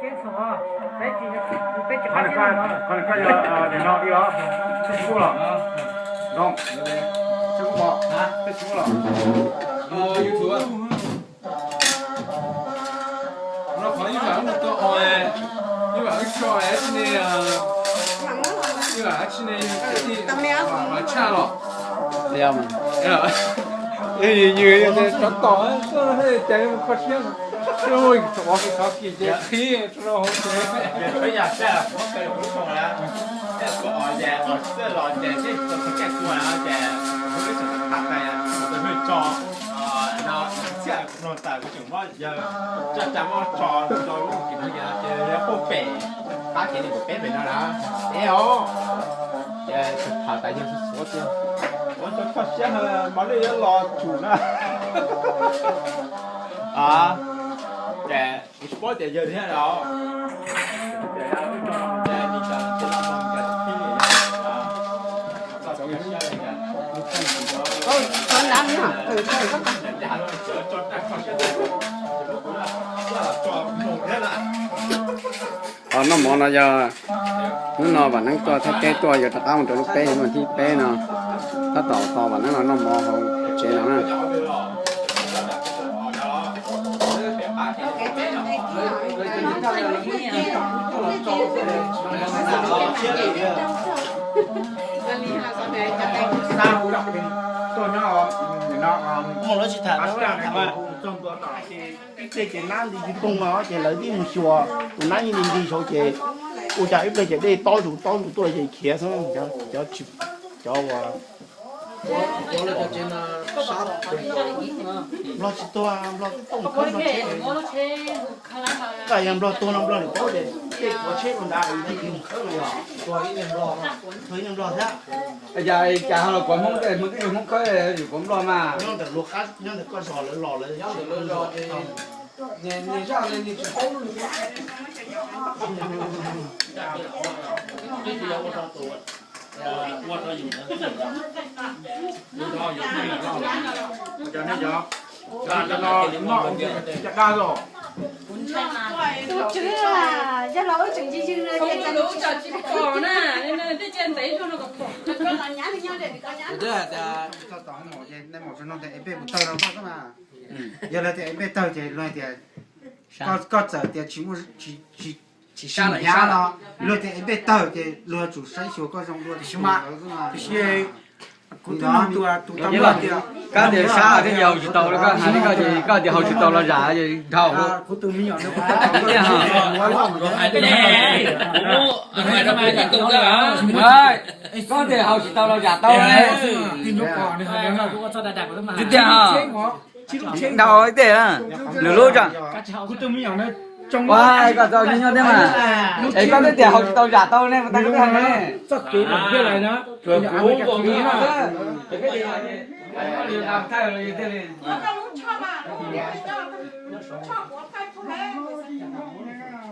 Qhov no yog no ib os, xib kub los, no, xib kub mos, xib kub los. No qhov ib vam ub tau os, ib vam ub tso es tsis ne, ib vam tsis ne, tshaj los. Yog, yog, yog, yog, yog, tso tom, tso, cas yuav mus kho siab, tso, tso, tso, tso, tso, tso, tso, no, txhiaj mloog tas kuv tseem muab yawg tsa tsa muab tso rau lub kis no yog ces yog puag pem qab kev nees nkaum peb pem no na. Ces os, ces tham tas yawg xuav xuav tias, ua rau kho siab, mos lwj yuav los tsum na. Ces kuv tsis paub tias yawg thiab los. Qhov noj mov no yog hnub no Vam Neeb tuaj Thaib teb tuaj, yuav rov qab mus rau lub peb, hnub thib peb no, tab tom tos Vam Neeb los noj mov hauv tsev no na. Ib pliag ces nab nti tsis poob no ces lawv thiaj mus xyuas tus nab yeej nti nti saud ces ua cas ib pliag ces dej tob zus tob zus tuaj ces khiav xwb, cov, cov uas Nplog tsis tuag, Nplog tuaj mus khawb Nplog tsheb. Koj yog Nplog tuag no Nplog lwm paub ces tej kuav tsheb rau nrad es tig mus khawb no yog tuag ib niag Nplog thiab. Cas ho los kuav Hmoob, Hmoob twb yog Hmoob khawb, yus kuav Nplog mas. Nyob ntawm luag qab, nyob ntawm koj zos lawv los lawv, nyob ntawm lawv zos ces niag zaj ne nws tsis paub. Tus tswv, yog los wb tseem ntsis ywg na. Twb hais tias, nej mus tsis nug tias es peb puas tawg rau koj xwb mas. Yog luag tias es peb tawg ces luag tias koj txawm tias tsis, tsis sim hnyav no, luag tias es peb tawg ces luag tsum saib xyuas koj zoo dua tiam sis mas. Kuv twb nug tus, tus tau tias, koj tias sab thiab ces haus tsis tau, koj hais li koj ces koj tias haus tsis tau los zam ces dhau. Koj tias haus tsis tau los zam tau. Tiag tiag. Dhau ib teg na, lwm lub tso. Ua, koj txom nyem nyob thiab mas. Es koj twb tias haus tsis tau zam tau ne, mas tas koj twb hais ne.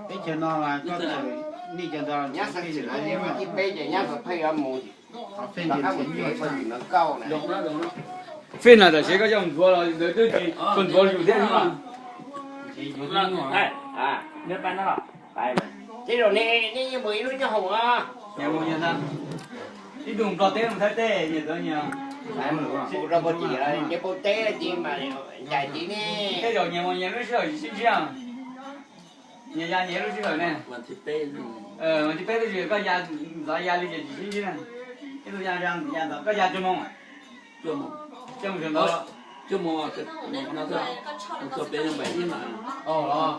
Teb chaws no, nej cov ntawd, nyab xeeb txwm no, thib peb ces nyab tau pheej yuav mus. Fij no tam sim koj coj ntxuav los ntawd twb tsis tau ntxuav yus thiab. Tej zaum nej yeej mus ib lub cooj hoom os. Ib tug Nplog teb mus Thaib teb, nyias txawv nyias. Mus rau pem tim, nce pem teb tim mas ncaim tim ne. Tej zaum nyias mus nyias lub sij hawm sib ntsib. Nyias ya nyias lub sij hawm ne. Vas thib peb tab sis koj ya ntxov ya li ces tsis sib ntsib na. Ib tug ya ntxov, koj ya cuaj moos. Cuaj moos sawv ntxov. Mus txog peb yog npaim ib mas. Los.